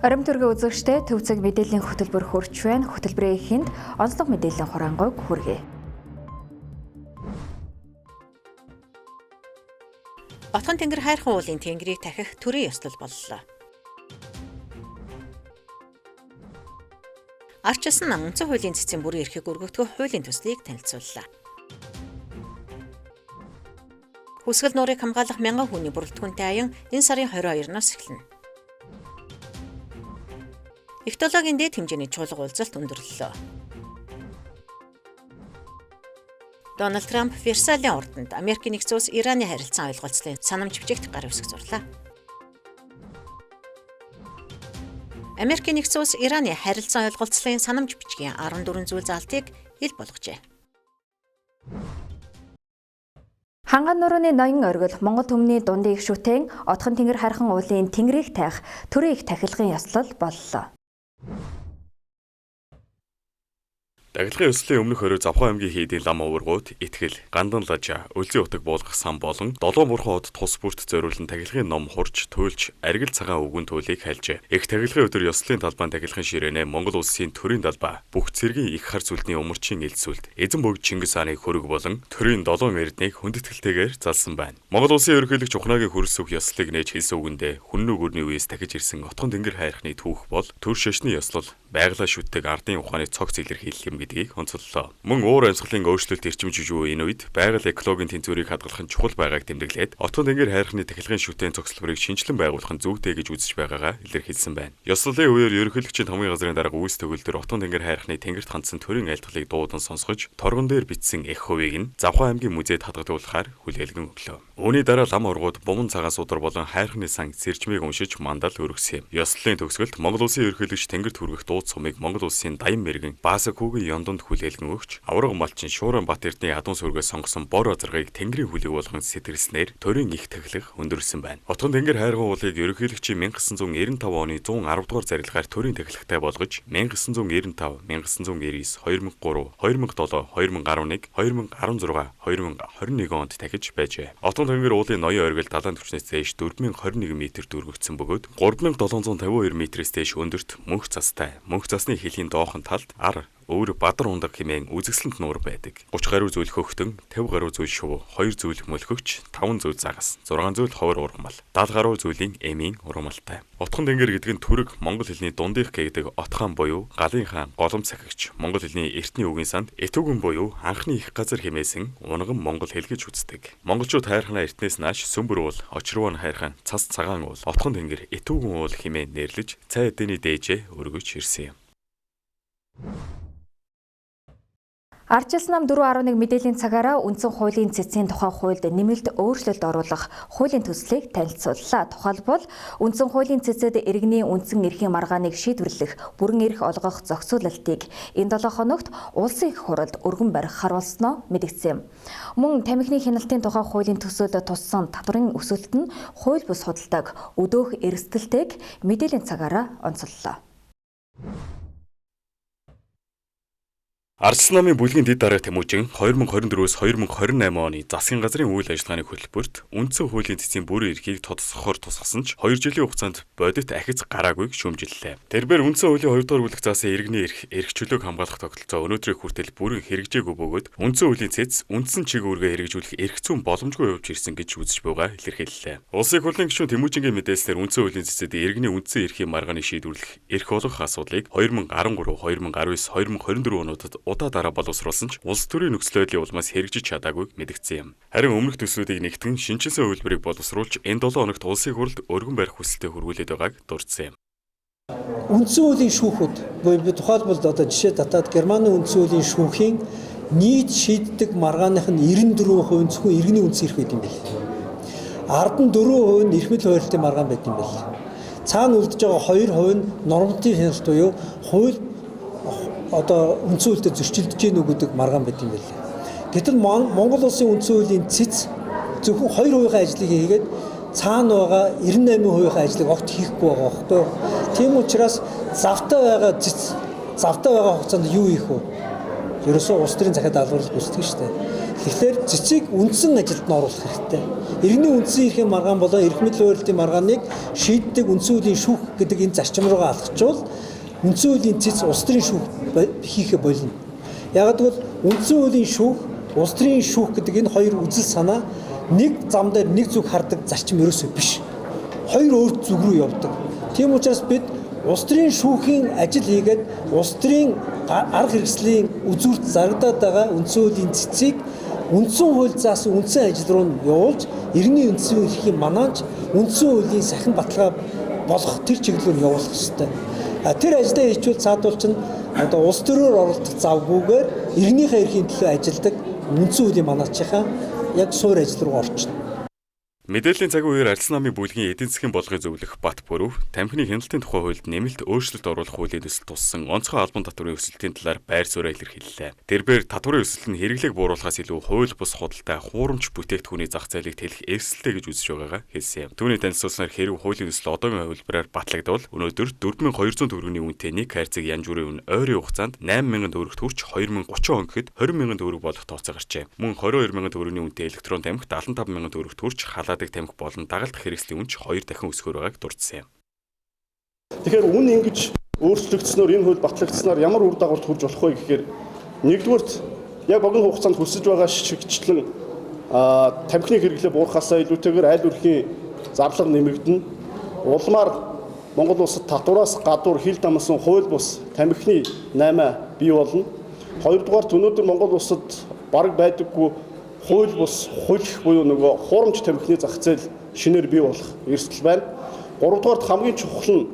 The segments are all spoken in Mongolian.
Орим төргийн үзэгчтэй төв цаг мэдээллийн хөтөлбөр хөрч байна. Хөтөлбөрийн эхэнд онцлог мэдээллийн хураангуйг хүргэе. Отхон тэнгэр хайрхан уулын тэнгэрийг тахих төрийн ёслол боллоо. Арчилсан нам үндсэн хуулийн цэцэн бүрэн эрхийг өргөдгөх хуулийн төслийг танилцууллаа. Хүсгэл нуурыг хамгаалах мянган хүний бүрэлдэхүүнтэй аян энэ сарын 22-наас эхэлнэ. Эхтологийн дээд хэмжээний чуулга уулзалт өндөрлөлөө. Дональд Трамп Версалийн ордонд Америкийн нэгдсэн улс Ираны харилцан ойлголцлын санамж бичигт гар үсэг зурлаа. Америкийн нэгдсэн улс Ираны харилцан ойлголцлын санамж бичгийн 14 зүйл заалтыг ил болгожээ. Ханган нурууны ноён оргил Монгол түмний дундын их шүтэн Отхон тэнгэр хайрхан уулын тэнгэрийг тайх төрийн их тахилгын ёслол боллоо. Дахилгын ёслолын өмнөх өрөө Завхан аймгийн хийдийн лам уургууд Итгэл, Гандан лажа, Өлзий утаг буулгах сан болон Долоон бурхан хот тус бүрт зориулан тахилгын ном хурж, туйлж, аргил цагаан үгэн туйлыг хальжээ. Их тахилгын өдөр ёслолын талбайн тахилгын ширээнээ Монгол улсын төрийн далбай, бүх цэргийн их хар сүлдний умарчийн элсүүлд эзэн бөгд Чингис хааны хөрөг болон төрийн долоон эрднийг хүндэтгэлтэйгээр залсан байна. Монгол улсын ерөнхийлөгч Ухнаагийн хөрөлсөх ёслолыг нээж хэлсэн үгэндээ хүннү гүрний үеэс дахиж ирсэн Отхон тэнгэр хайрхны түүх бол төр шашны ёслол байгалаа шүтдэг ардын ухааны цогц илэрхийлэл юм гэдгийг онцоллоо. Мөн уур амьсгалын өөрчлөлт эрчим жижүү энэ үед байгаль экологийн тэнцвэрийг хадгалах нь чухал байгааг тэмдэглээд Отхон тэнгэр хайрхны тахилгын шүтэн цогцлборыг шинжилэн байгуулах нь зүйтэй гэж үзэж байгаагаа илэрхийлсэн байна. Ёслолын үеэр ерөнхийлөгчийн томгийн газрын дарга Үйлс төгөлдөр Отхон тэнгэр хайрхны тэнгэрт хандсан төрийн айлтгалыг дуудан сонсгож торгон дээр бичсэн эх хувийг нь Завхан аймгийн музейд хадгалуулахаар хүлээлгэн өглөө. Үүний дараа лам ургууд буман цагаан судар болон хайрхны сан сэржмийг уншиж мандал өргөсөн юм. Ёслолын төгсгөлд Монгол улсын ерөнхийлөгч тэнгэрт хүргэх дууд сумыг Монгол улсын даян мэрэгэн Баасаг хүүгийн ёндонд хүлээлгэн өгч авраг малчин Шууран Бат Эрдэнийн адуу сүргээс сонгосон бор азаргыг тэнгэрийн хүлэг болгон сэтгэлснээр төрийн их тахилга өндөрсөн байна. Отхон тэнгэр хайрхан уулыг ерөнхийлөгчийн 1995 оны 110 дугаар зарилгаар төрийн тахилгатай болгож 1995, 1999, 2003, 2007, 2011, 2016, 2021 онд тахиж байжээ. Отхон тэнгэр уулын ноён оргил далайн түвшнээс дээш 4021 м дөргөгдсөн бөгөөд 3752 м-ээс дээш өндөрт мөнх цастай. Мөнх цасны хилийн доохон талд ар өөр бадар ундаг хэмээн үзэсгэлэнт нуур байдаг. 30 гаруй зүйл хөхтөн, 50 гаруй зүйл шувуу, 2 зүйл мөлхөгч, 5 зүйл загас, 6 зүйл ховор ургамал, 70 гаруй зүйлийн эмийн ургамалтай. Отхон тэнгэр гэдэг нь түрэг монгол хэлний дундынх гэдэг отхон буюу галын хаан, голомт сахигч, монгол хэлний эртний үгийн санд этүгэн буюу анхны их газар хэмээсэн унган монгол хэл гэж үздэг. Монголчууд хайрханаа эртнээс нааш Сүмбэр уул, Очирвон хайрхан, Цас цагаан уул, Отхон тэнгэр, Этүгэн уул хэмээн нэрлэж цай эдэний дээжээ өргөж ирсэн юм. Арчилсан нам 4.11 мэдээллийн цагаараа үндсэн хуулийн цэцгийн тухай хуульд нэмэлт өөрчлөлт оруулах хуулийн төслийг танилцууллаа. Тухайлбал үндсэн хуулийн цэцэд иргэний үндсэн эрхийн маргааныг шийдвэрлэх, бүрэн эрх олгох зохицуулалтыг энэ 7 хоногт улсын их хурлд өргөн барих харуулсноо мэдгдсэн юм. Мөн тамхины хяналтын тухай хуулийн төсөлд туссан татварын өсөлт нь хууль бус худалдааг өдөөх эрсдэлтэйг мэдээллийн цагаараа онцоллоо. Арчилсан намын бүлгийн дэд дарга Тэмүүжин 2024-өөс 2028 оны засгийн газрын үйл ажиллагааны хөтөлбөрт үндсэн хуулийн цэцгийн бүрэн эрхийг тодосгохоор тусгасан ч 2 жилийн хугацаанд бодит ахиц гараагүйг шүүмжиллээ. Тэрбээр үндсэн хуулийн 2 дугаар бүлэг заасан иргэний эрх, эрх чөлөөг хамгаалах тогтолцоо өнөөдрийг хүртэл бүрэн хэрэгжээгүй бөгөөд үндсэн хуулийн цэц үндсэн чиг үүргээ хэрэгжүүлэх эрх зүйн боломжгүй явж ирсэн гэж үзэж буйгаа илэрхийллээ. Улсын их хурлын гишүүн Тэмүүжингийн мэдээлснээр үндсэн хуулийн цэцэд иргэний үндсэн эрхийн маргааныг шийдвэрлэх эрх олгох асуудлыг 2013, 2019, 2024 онуудад удаа дараа боловсруулсан ч улс төрийн нөхцөл байдлын улмаас хэрэгжиж чадаагүйг мэдгдсэн юм. Харин өмнөх төслүүдийг нэгтгэн шинэчилсэн хувилбарыг боловсруулж энэ 7 хоногт улсын хурлд өргөн барих хүсэлтэд хүргүүлээд байгааг дурдсан юм. Үндсэн хуулийн шүүхүүд буюу тухайлбал одоо жишээ татаад Германы үндсэн хуулийн шүүхийн нийт шийддэг маргааных нь 94% нь зөвхөн иргэний үндсэн эрх байд юм бэл. Ард нь 4% нь эрхмэл хуваарлтын маргаан байд юм бэл. Цаана үлдэж байгаа 2% нь норматив хяналт буюу хууль одоо үндсэн хуультай зөрчилдөж гэнэ үү гэдэг маргаан байд юм байлээ. Гэтэл Монгол улсын үндсэн хуулийн цэц зөвхөн 2%-ийн ажлыг хийгээд цаана байгаа 98%-ийн ажлыг огт хийхгүй байгаа байхгүй юу. Тийм учраас завтай байгаа цэц завтай байгаа хугацаанд юу хийх вэ? Ерөөсөө улс төрийн захиа даалгаврыг гүйцэтгэх шүү дээ. Тэгэхээр цэцийг үндсэн ажилд нь оруулах хэрэгтэй. Иргэний үндсэн эрхийн маргаан болон эрх мэдэл хуваарлтын маргааныг шийддэг үндсэн хуулийн шүүх гэдэг энэ зарчим руугаа алхачвал үндсэн хуулийн цэц улс төрийн шүүх хийхэ болно. Яг гэвэл үндсэн хуулийн шүүх, улс төрийн шүүх гэдэг энэ хоёр үзэл санаа нэг зам дээр нэг зүг хардаг зарчим ерөөсөө биш. Хоёр өөр зүг рүү явдаг. Тийм учраас бид улс төрийн шүүхийн ажил хийгээд улс төрийн арга хэрэгслийн үзүүрт зарагдаад байгаа үндсэн хуулийн цэцийг үндсэн хууль заасан үндсэн ажил руу нь явуулж иргэний үндсэн эрхийн манаанч үндсэн хуулийн сахин баталгаа болох тэр чиглэлээр явуулах ёстой. Тэр ажлаа хийчихвэл цаадуул чинь одоо улс төрөөр оролдох завгүйгээр иргэнийхээ эрхийн төлөө ажилладаг үндсэн хуулийн манаачийнхаа яг суур ажил руу орчихно. Мэдээллийн цаг үеэр Ардсан намын бүлгийн эдийн засгийн бодлогыг зөвлөх Бат Бүрөв тамхины хяналтын тухай хуульд нэмэлт өөрчлөлт оруулах хуулийн төсөл туссан онцгой албан татварын өсөлтийн талаар байр сууриа илэрхийллээ. Тэрбээр татварын өсөлт нь хэрэглээг бууруулахаас илүү хууль бус худалдаа хуурамч бүтээгдэхүүний зах зээлийг тэлэх эрсдэлтэй гэж үзэж байгаагаа хэлсэн юм. Түүний танилцуулснаар хэрв хуулийн төсөл одоогийн хувилбараар батлагдвал өнөөдөр 4200 төгрөгийн үнэтэй нэг хайрцаг янжуурын үн ойрын хугацаанд 8000 төгрөгт хүрч 2030 он гэхэд 20000 төгрөг болох тооцоо гарчээ. Мөн 22000 төгрөгийн үнэтэй электрон тамхи 75000 төгрөгт хүрч халаадаг тамхи болон дагалдах хэрэгслийн үнч 2 дахин өсгөхөр байгааг дурдсан юм. Тэгэхээр үн ингэж өөрчлөгдснөөр энэ хууль батлагдсанаар ямар үр дагаварт хүрж болох вэ гэхээр нэгдүгээрт яг богино хугацаанд хүсэж байгаа шигчлэн тамхины хэрэглээ буурахаасаа илүүтэйгээр айл өрхийн зарлага нэмэгдэнэ. Улмаар Монгол улсад татвараас гадуур хил дамсан хууль бус тамхины 8 бий болно. Хоёрдугаарт өнөөдөр Монгол улсад бараг байдаггүй хууль бус хулих буюу нөгөө хуурамч тамхины зах зээл шинээр бий болох эрсдэл байна. Гуравдугаарт хамгийн чухал нь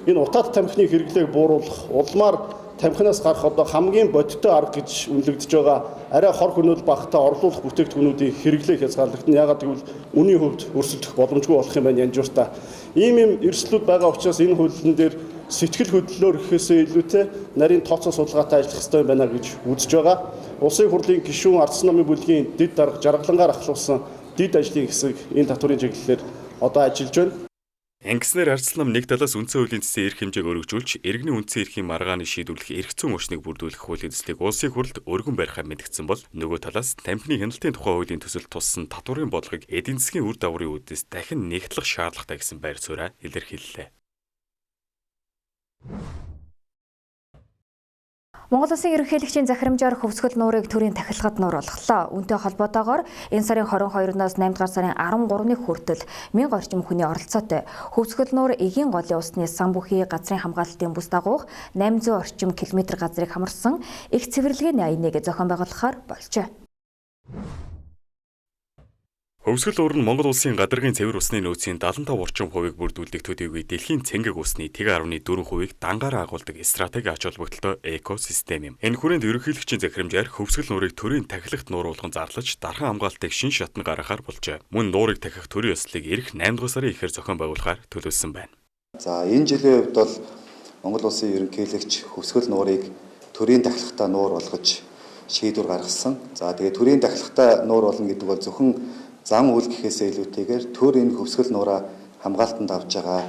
энэ утаат тамхины хэрэглээг бууруулах, улмаар тамхинаас гарах одоо хамгийн бодиттой арга гэж үнэлэгдэж байгаа арай хор хөнөөл багтаа орлуулах бүтээгдэхүүнүүдийн хэрэглээ хязгаарлагдана. Яагаад гэвэл үнийн хувьд өрсөлдөх боломжгүй болох юм байна янжууртаа. Ийм юм эрсдлүүд байгаа учраас энэ хуулийн дээр сэтгэл хөдлөлөөр гэхээсээ илүүтэй нарийн тооцоо судалгаатай ажиллах ёстой байна гэж үзэж байгаа. Улсын хурлын гишүүн Ардсан намын бүлгийн дэд дарга Жаргалангаар ахлуулсан дэд ажлын хэсэг энэ татварын чиглэлээр одоо ажиллаж байна. Ингэснээр Ардсан нам нэг талаас үндсэн хуулийн цэцэн эрх хэмжээг өргөжүүлж, иргэний үндсэн эрхийн маргааны шийдвэрлэх эрх зүйн орчныг бүрдүүлэх хуулийн төслийг улсын хурлд өргөн барихаа мэдгдсэн бол нөгөө талаас тамхины хяналтын тухай хуулийн төсөл туссан татварын бодлогыг эдийн засгийн үр дагаврын үүднээс дахин нэгтлэх шаардлагатай гэсэн байр сууриа илэрхийллээ. Монгол Улсын ерөнхийлөгчийн захирамжаар Хөвсгөл нуурыг төрийн тахилгад нууруулглаа. Үүнтэй холбоотойгоор энэ сарын 22-наас 8 дугаар сарын 13-ны хүртэл 1000 орчим хүний оролцоотой Хөвсгөл нуур эгийн голын усны сан бүхий газрын хамгаалалтын бүс дагуух 800 орчим километр газрыг хамарсан их цэвэрлэгээний аяныг зохион байгуулахаар болжээ. Хөвсгөл нуур нь Монгол Улсын гадаргын цэвэр усны нөөцийн 75 орчим хувийг бүрдүүлдэг төдийгүй дэлхийн цэнгэг усны 1.4 хувийг дангаараа агуулдаг стратеги ач холбогдолтой экосистем юм. Энэ хүрээнд ерөнхийлөгчийн захирамжаар Хөвсгөл нуурыг төрийн тахилгат нуур болгон зарлаж дархан хамгаалтыг шин шатнд гаргахаар болжээ. Мөн нуурыг тахих төрийн ёслолыг ирэх 8 дугаар сарын ихээр зохион байгуулахаар төлөвлөсөн байна. За энэ жилийн хувьд бол Монгол Улсын ерөнхийлөгч Хөвсгөл нуурыг төрийн тахилгатай нуур болгож шийдвэр гаргасан. За тэгээ төрийн тахилгатай нуур болно гэдэг бол зөвхөн зам үйл гэхээсээ илүүтэйгээр төр энэ Хөвсгөл нуураа хамгаалтанд авч байгаа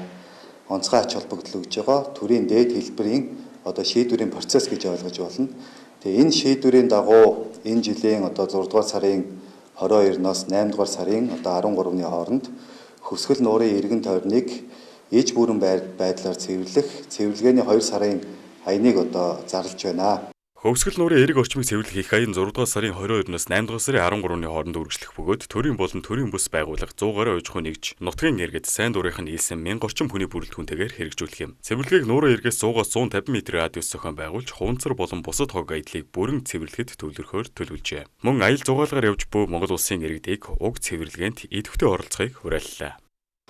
онцгой ач холбогдол өгж байгаа төрийн дээд хэлбэрийн одоо шийдвэрийн процесс гэж ойлгож байна. Тэгээ энэ шийдвэрийн дагуу энэ жилийн одоо 6 дугаар сарын 22-ноос 8 дугаар сарын одоо 13-ны хооронд Хөвсгөл нуурын эргэн тойрныг иж бүрэн байдлаар цэвэрлэх цэвэрлэгээний 2 сарын аяныг одоо зарлж байна. Хөвсгөл нуурын эрг орчмыг цэвэрлэх их аян 6 дугаар сарын 22-ноос 8 дугаар сарын 13-ны хооронд үргэлжлэх бөгөөд төрийн болон төрийн бүс байгууллага 100 гаруй аж ахуй нэгж нутгийн иргэд сайн дурынх нь нийлсэн 1000 орчим хүний бүрэлдэхүүнтэйгээр хэрэгжүүлэх юм. Цэвэрлэгээг нуурын эргээс 100-аас 150 м радиус зохион байгуулж хуванцар болон бусад хог аяллыг бүрэн цэвэрлэхэд төвлөрөхөөр төлөвлөжээ. Мөн аял зугаалгаар явж буй Монгол Улсын иргэдийг уг цэвэрлэгээнд идэвхтэй оролцохыг уриаллаа.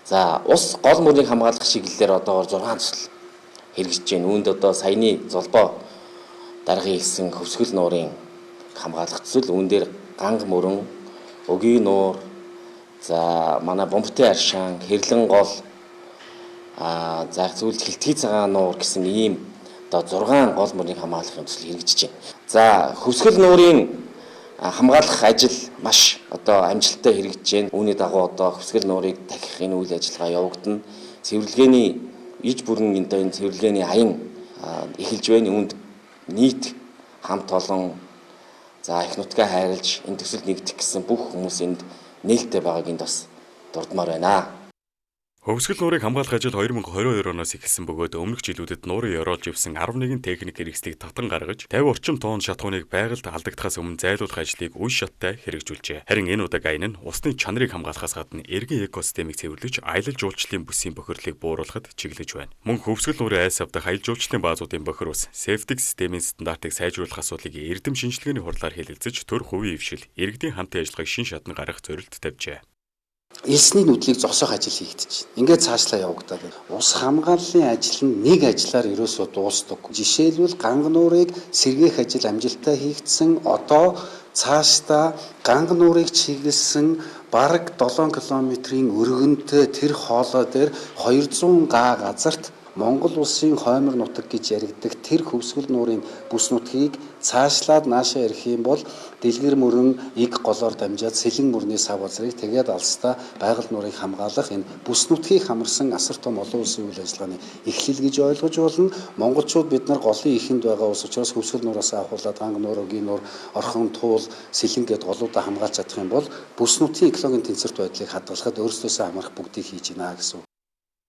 За ус гол мөрнийг хамгаалах чиглэлээр одоогоор 6 төсөл хэрэгжиж байна. Үүнд одоо саяны золбоо даргын хэлсэн Хөвсгөл нуурын хамгаалах төсөл, үүн дээр Ганг мөрөн, Өгийн нуур, за манай Бомботой аршаан, Хэрлэн гол, за зүйлд Хилтгий цагаан нуур гэсэн ийм одоо 6 гол мөрнийг хамгаалах төсөл хэрэгжиж байна. За Хөвсгөл нуурын хамгаалах ажил маш одоо амжилттай хэрэгжиж байна. Үүний дагуу одоо Хөвсгөл нуурыг дахих энэ үйл ажиллагаа явагдана. Цэвэрлэгээний иж бүрэн энэ цэвэрлэгээний аян эхэлж байна. Үүнд нийт хамт олон За их нутгаа хайрлж энэ төсөлд нэгдэх гэсэн бүх хүмүүс энд нээлттэй байгааг энд бас дурдмаар байна. Хөвсгөл нуурыг хамгаалах ажил 2022 оноос эхэлсэн бөгөөд өмнөх жилүүдэд нуурын ёроолж явсан 11 техник хэрэгслийг татан гаргаж 50 орчим тонн шатхууныг байгальд алдагдахаас өмнө зайлуулах ажлыг үе шаттай хэрэгжүүлжээ. Харин энэ удаагийн аян нь усны чанарыг хамгаалахаас гадна эргэн экосистемийг цэвэрлэж аялал жуулчлалын бүсийн бохирлыг бууруулахад чиглэж байна. Мөн хөвсгөл нуурын айс авдах аялал жуулчлалын баазуудын бохир ус, септик системийн стандартыг сайжруулах асуудлыг эрдэм шинжилгээний хурлаар хэлэлцэж төр хувийн ившил, иргэдийн хамтын ажиллагааг шин шатнд гаргах зорилт тавьжээ. Элсний нүдлийг зогсоох ажил хийгдэж байна. Ингээд цаашлаа явагдаад байна. Ус хамгааллын ажил нь нэг ажиллаар ерөөсөө дуустдаг. Жишээлбэл ганга нуурыг сэргээх ажил амжилттай хийгдсэн. Одоо цаашдаа ганга нуурыг чиглэсэн бараг 7 км-ийн өргөнтэй тэр хоолой дээр 200 га газарт Монгол улсын хоймор нутаг гэж яригддаг тэр хөвсгөл нуурын бүс нутгийг цаашлаад наашаа ирэх юм бол дэлгэр мөрөн иг голоор дамжаад сэлэн мөрний сав газрыг тэгээд алстаа байгаль нуурыг хамгаалах энэ бүс нутгийг хамарсан асар том олон улсын үйл ажиллагааны эхлэл гэж ойлгож болно. Монголчууд бид нар голын ихэнд байгаа улс учраас хөвсгөл нуураас авахуулаад ганга нуур, өгийн нуур, орхон туул, сэлэн гээд голуудаа хамгаалж чадах юм бол бүс нутгийн экологийн тэнцвэрт байдлыг хадгалахад өөрсдөөсөө амарх бүгдийг хийж гинэ гэсэн.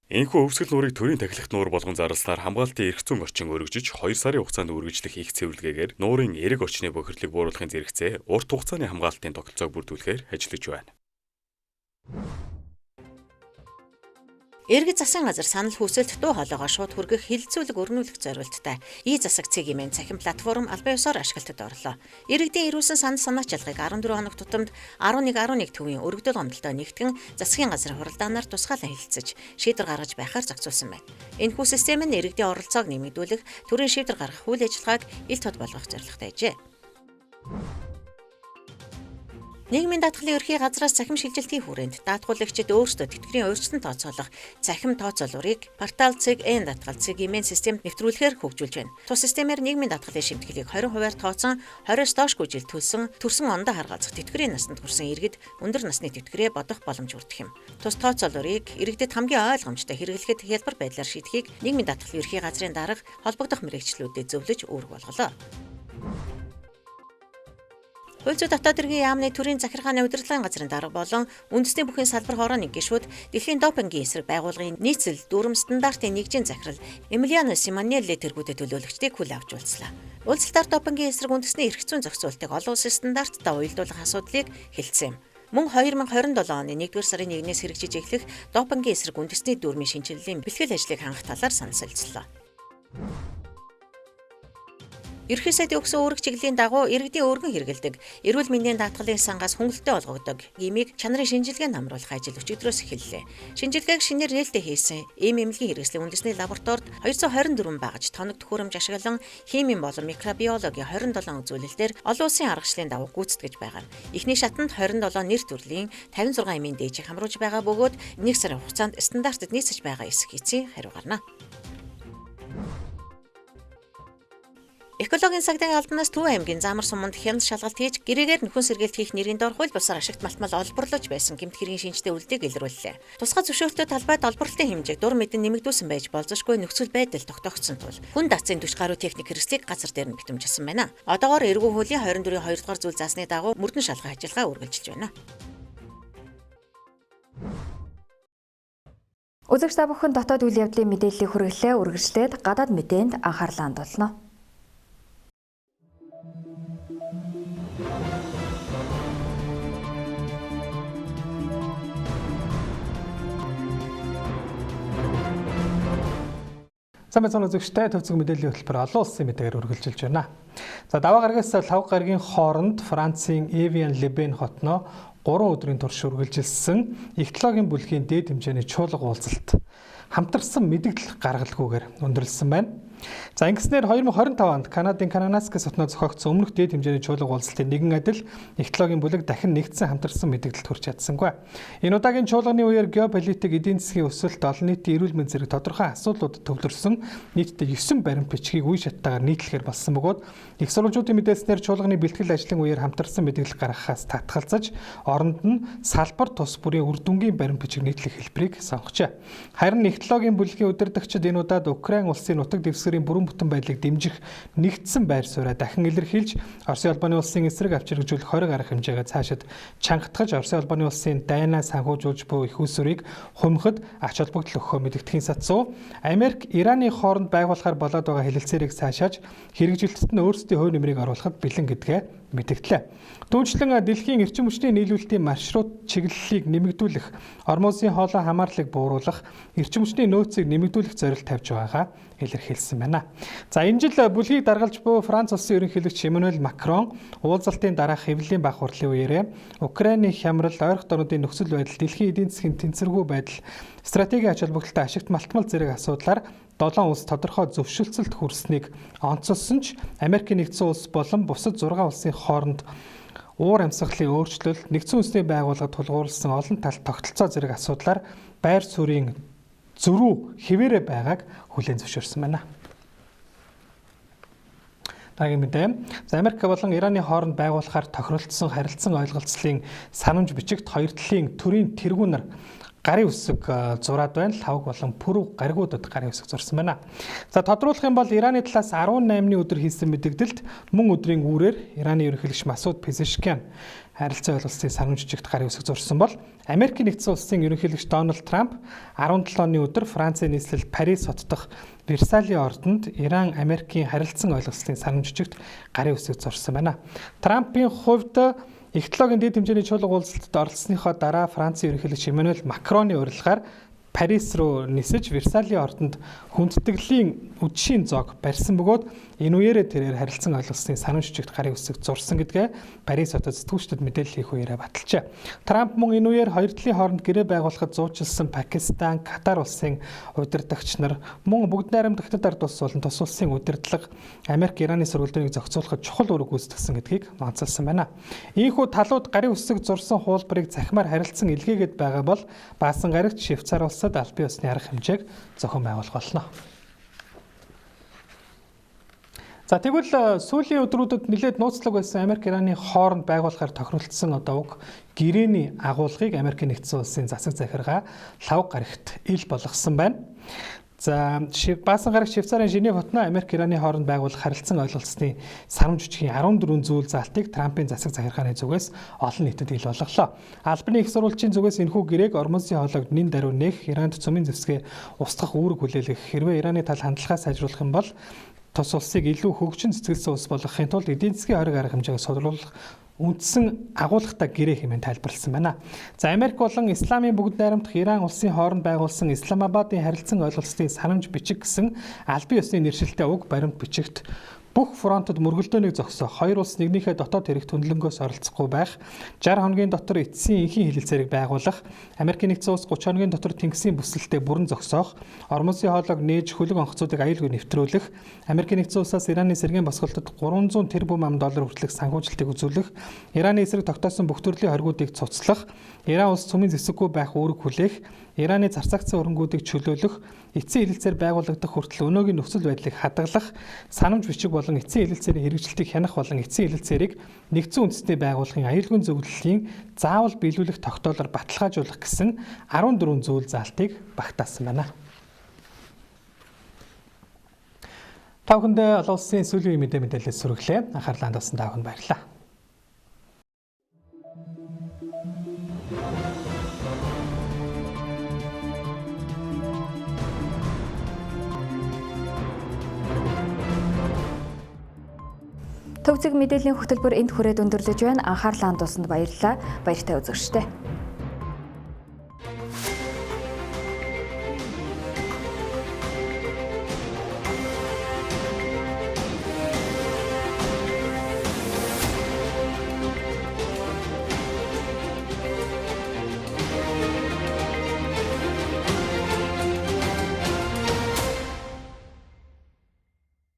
Энэхүү хөвсгөл нуурыг төрийн тахилах нуур болгон зарласнаар хамгаалтын эрх зүйн орчин өргөжиж 2 сарын хугацаанд үргэлжлэх их цэвэрлэгээгээр нуурын эрэг орчны бохирлыг бууруулахын зэрэгцээ урт хугацааны хамгаалтын тогтолцоог бүрдүүлэхээр ажиллаж байна. Иргэд засгийн газар санал хүсэлт дуу хоолойгоо шууд хүргэх хилцүүлэг өрнүүлэх зорилттой и-засаг цэгийн цахим платформ албан ёсоор ашиглалтад орлоо. Иргэдийн ирүүлсэн санал санаачилгыг 14 хоног тутамд 11.11 төвийн өргөдөл гомдолтой нэгтгэн засгийн газрын хуралдаанаар тусгаалan хэлэлцэж шийдвэр гаргаж байхаар зохицуулсан байна. Энэхүү систем нь иргэдийн оролцоог нэмэгдүүлэх, төрийн шийдвэр гаргах үйл ажиллагааг ил тод болгох зорилготой ажээ. Нийгмийн даатгалын ерхий газраас цахим шилжилтийн хүрээнд даатгуулагчид өөрсдөө тэтгэврийн урьдчилан тооцоолох цахим тооцоолуурыг портал цэг Н даатгал цэг имэн системд нэвтрүүлэхээр хөгжүүлж байна. Тус системээр нийгмийн даатгалын шимтгэлийг 20%-аар тооцсон 20-оос доошгүй жил төлсөн төрсөн ондоо харгалзах тэтгэврийн насанд хүрсэн иргэд өндөр насны тэтгэврээ бодох боломж бүрдэх юм. Тус тооцоолуурыг иргэдэд хамгийн ойлгомжтой хэрэглэхэд хялбар байдлаар шийдэхийг нийгмийн даатгалын ерхий газрын дарга холбогдох мэргэжлүүдэд зөвлөж үүрэг болголоо. Хууль зүйн дотоод хэргийн яамны төрийн захиргааны удирдлагын газрын дарга болон үндэсний бүхний салбар хорооны гишүүд дэлхийн допингийн эсрэг байгууллагын нийцэл дүрм стандартын нэгжийн захирал Эмилиано Симонелли тэргүүдэд төлөөлөгчдийг хүл авч уулзлаа. Уулзалтаар допингийн эсрэг үндэсний эрх зүйн зохицуултыг олон улсын стандарттай уялдуулах асуудлыг хэлсэн юм. Мөн 2027 оны 1-р сарын 1-ээс хэрэгжиж эхлэх допингийн эсрэг үндэсний дүрмийн шинэчлэлийн бэлтгэл ажлыг хангах талаар санал солилцлоо. Ерхий сайд өгсөн үүрэг чиглэлийн дагуу иргэдийн өргөн хэрэгэлдэг эрүүл мэндийн даатгалын сангаас хөнгөлөлтөй олгогддог имийг чанарын шинжилгээнд хамруулах ажил өчигдрөөс эхэллээ. Шинжилгээг шинээр нээлттэй хийсэн ийм эмнэлгийн хэрэгслийн үндэсний лабораторид 224 багаж тоног төхөөрөмж ашиглан химийн болон микробиологийн 27 үзүүлэлтээр олон улсын аргачлалын дагуу гүйцэтгэж байгаа. Эхний шатанд 27 нэр төрлийн 56 эмийн дээжийг хамруулж байгаа бөгөөд 1 сарын хугацаанд стандартад нийцэж байгаа эсэх эцсийн хариу гарна. Экологийн цагдаагийн албанаас Төв аймгийн Замар суманд хяналт шалгалт хийж гэрээгээр нөхөн сэргийлт хийх нэрийн дор хууль бусаар ашигт малтмал олборлож байсан гэмт хэргийн шинжтэй үлдийг илрүүллээ. Тусгай зөвшөөрөлтөй талбайд олборлолтын хэмжээг дур мэдэн нэмэгдүүлсэн байж болзошгүй нөхцөл байдал тогтоогдсон тул хүн дацын 40 гаруй техник хэрэгслийг газар дээр нь битэмжилсэн байна. Одоогоор эргүү хуулийн 24-ийн 2 дугаар зүйл заасны дагуу мөрдөн шалгах ажиллагаа үргэлжилж байна. Үзэгч та бүхэн дотоод үйл явдлын мэдээллийг хүргэлээ үргэлжлээд гадаад мэдээнд анхаарлаа хандуулна. Сайн байцгаана үзэгчтэй төв зэг мэдээллийн хөтөлбөр олон улсын мэдээгээр үргэлжилж байна. За даваа гарагаас лав гарагийн хооронд Францын Эвиан Лебен хотноо 3 өдрийн турш үргэлжилсэн экологийн бүлгийн дээд хэмжээний чуулга уулзалт хамтарсан мэдээлэл гаргалгүйгээр өндөрлөсөн байна. За ингэснээр 2025 онд Канадын Кананаскис хотноо зохиогдсон өмнөх дээд хэмжээний чуулга уулзалтын нэгэн адил экологийн бүлэг дахин нэгдсэн хамтарсан мэдээлэлд хүрч чадсангүй. Энэ удаагийн чуулганы үеэр геополитик, эдийн засгийн өсөлт, олон нийтийн эрүүл мэнд зэрэг тодорхой асуудлуудад төвлөрсөн нийтдээ 9 баримт бичгийг үе шаттайгаар нийтлэхээр болсон бөгөөд их сурвалжуудын мэдээлснээр чуулганы бэлтгэл ажлын үеэр хамтарсан мэдээлэл гаргахаас татгалзаж оронд нь салбар тус бүрийн үр дүнгийн баримт бичиг нийтлэх хэлбэрийг сонгожээ. Харин экологийн бүлгийн удирдагчид энэ удаад Украин улсын нутаг дэвсгэр үүсгэрийн бүрэн бүтэн байдлыг дэмжих нэгдсэн байр сууриа дахин илэрхийлж, Оросын холбооны улсын эсрэг авч хэрэгжүүлэх хориг арга хэмжээгээ цаашид чангатгаж, Оросын холбооны улсын дайнаа санхүүжүүлж буй их усүрийг хумхад ач холбогдол өгөхөө мэдгэдэгхийн сацуу Америк Ираны хооронд байгуулахаар болоод байгаа хэлэлцээрийг цаашааж хэрэгжилтэд нь өөрсдийн хувь нэмрийг оруулахад бэлэн гэдгээ мэдгдлээ. Түүнчлэн дэлхийн эрчим хүчний нийлүүлэлтийн маршрут чиглэлийг нэмэгдүүлэх, Ормузын хоолой хамаарлыг бууруулах, эрчим хүчний нөөцийг нэмэгдүүлэх зорилт тавьж байгаагаа илэрхийлсэн байна. За энэ жил бүлгийг даргалж буй Франц улсын ерөнхийлөгч Эммануэль Макрон уулзалтын дараах хэвлэлийн бага хурлын үеэрээ Украины хямрал, ойрхон дорнодын нөхцөл байдал, дэлхийн эдийн засгийн тэнцвэргүй байдал, стратегийн ач холбогдолтой ашигт малтмал зэрэг асуудлаар 7 улс тодорхой зөвшөлтсөлд хүрснийг онцолсон ч Америкийн нэгдсэн улс болон бусад 6 улсын хооронд уур амьсгалын өөрчлөлт, нэгдсэн үндэсний байгууллагад тулгуурласан олон талт тогтолцоо зэрэг асуудлаар байр суурийн зөрүү хэвээрээ байгааг хүлээн зөвшөөрсөн байна. Дараагийн мэдээ. За Америк болон Ираны хооронд байгуулахаар тохиролцсон харилцан ойлголцлын санамж бичигт хоёр талын төрийн тэргүүнэр гарын үсэг зураад байна. Лавг болон пүрэв гаригуудад гарын үсэг зурсан байна. За тодруулах юм бол Ираны талаас 18-ны өдөр хийсэн мэдэгдэлд мөн өдрийн үүрээр Ираны ерөнхийлөгч Масуд Пезешкиан харилцан ойлголцлын санамж бичигт гарын үсэг зурсан бол Америкийн нэгдсэн улсын ерөнхийлөгч Дональд Трамп 17-ны өдөр Францын нийслэл Парис хот дахь Версалийн ордонд Иран Америкийн харилцан ойлголцлын санамж бичигт гарын үсэг зурсан байна. Трампын хувьд Их 7-гийн дэд хэмжээний чуулга уулзалтад оролцсныхоо дараа Францын ерөнхийлөгч Эммануэль Макроны урилгаар Парис руу нисэж Версалийн ордонд хүндэтгэлийн үдшийн зоог барьсан бөгөөд энэ үеэрээ тэрээр харилцан ойлголцсны санамж бичигт гарын үсэг зурсан гэдгээ Парис хотод сэтгүүлчдэд мэдээлэл хийх үеэрээ баталжээ. Трамп мөн энэ үеэр хоёр талын хооронд гэрээ байгуулахад зуучилсан Пакистан, Катар улсын удирдагч нар мөн бүгд найрамдах Хятад ард улс болон тус улсын удирдлага Америк Ираны сөргөлдөөнийг зохицуулахад чухал үүрэг гүйцэтгсэн гэдгийг онцолсон байна. Ийхүү талууд гарын үсэг зурсан хуулбарыг захимаар харилцан илгээгээд байгаа бол баасан гарагт Швейцар улсад албан ёсны арга хэмжээг зохион байгуулах болно. За тэгвэл сүүлийн өдрүүдэд нэлээд нууцлаг байсан Америк Ираны хооронд байгуулахаар тохиролцсон одоо уг гэрээний агуулгыг Америкийн нэгдсэн улсын засаг захиргаа лавг гарагт ил болгосон байна. За баасан гарагт Швейцарын Женев хотноо Америк Ираны хооронд байгуулах харилцан ойлголцсны сарамж бичгийн 14 зүйл заалтыг Трампын засаг захиргааны зүгээс олон нийтэд ил болголоо. Албаны их сурвалжийн зүгээс энэхүү гэрээг Ормузын хоолойг нэн даруй нээх, Иранд цөмийн зэвсгээ устгах үүрэг хүлээлгэх, хэрвээ Ираны тал хандлагаа сайжруулах юм бол тус улсыг илүү хөгжин цэцгэлсэн улс болгохын тулд эдийн засгийн хориг арга хэмжээг судлуулах үндсэн агуулгатай гэрээ хэмээн тайлбарласан байна. За Америк болон Исламын бүгд найрамдах Иран улсын хооронд байгуулсан Исламабадын харилцан ойлголцлын санамж бичиг гэсэн албан ёсны нэршилтэй уг баримт бичигт бүх фронтод мөргөлдөөнийг зогсоох, хоёр улс нэгнийхээ дотоод хэрэг түнлэнгөөс оролцохгүй байх, 60 хоногийн дотор эцсийн энхийн хэлэлцээрийг байгуулах, Америкийн нэгдсэн улс 30 хоногийн дотор тэнгисийн бүслэлтэд бүрэн зогсоох, Ормузын хоолойг нээж хөлөг онгоцуудыг аюулгүй нэвтрүүлэх, Америкийн нэгдсэн улсаас Ираны сэргээн босголтод 300 тэрбум ам доллар хүртэлх санхүүжилтийг үзүүлэх, Ираны эсрэг тогтоосон бүх төрлийн хоригуудыг цуцлах, Иран улс цөмийн зэвсэггүй байх үүрэг хүлээх, Ираны зарцаагцсан өрөнгүүдийг чөлөөлөх, эцсийн хэлэлцээр байгуулагдах хүртэл өнөөгийн нөхцөл байдлыг хадгалах, санамж бичиг болон эцсийн хэлэлцээрийн хэрэгжилтийг хянах болон эцсийн хэлэлцээрийг нэгдсэн үндэсний байгууллагын аюулгүй зөвлөлийн заавал биелүүлэх тогтоолоор баталгаажуулах гэсэн 14 зүйл заалтыг багтаасан байна. Та бүхэндээ олон улсын сүүлийн үеийн мэдээ мэдээлэл сүргэлээ. Анхаарлаа хандуулсан та бүхэнд баярлалаа. Төвцөг мэдээллийн хөтөлбөр энд хүрээд өндөрлөж байна. Анхаарлаа хандуулсанд баярлалаа. Баяртай үзэгчдээ.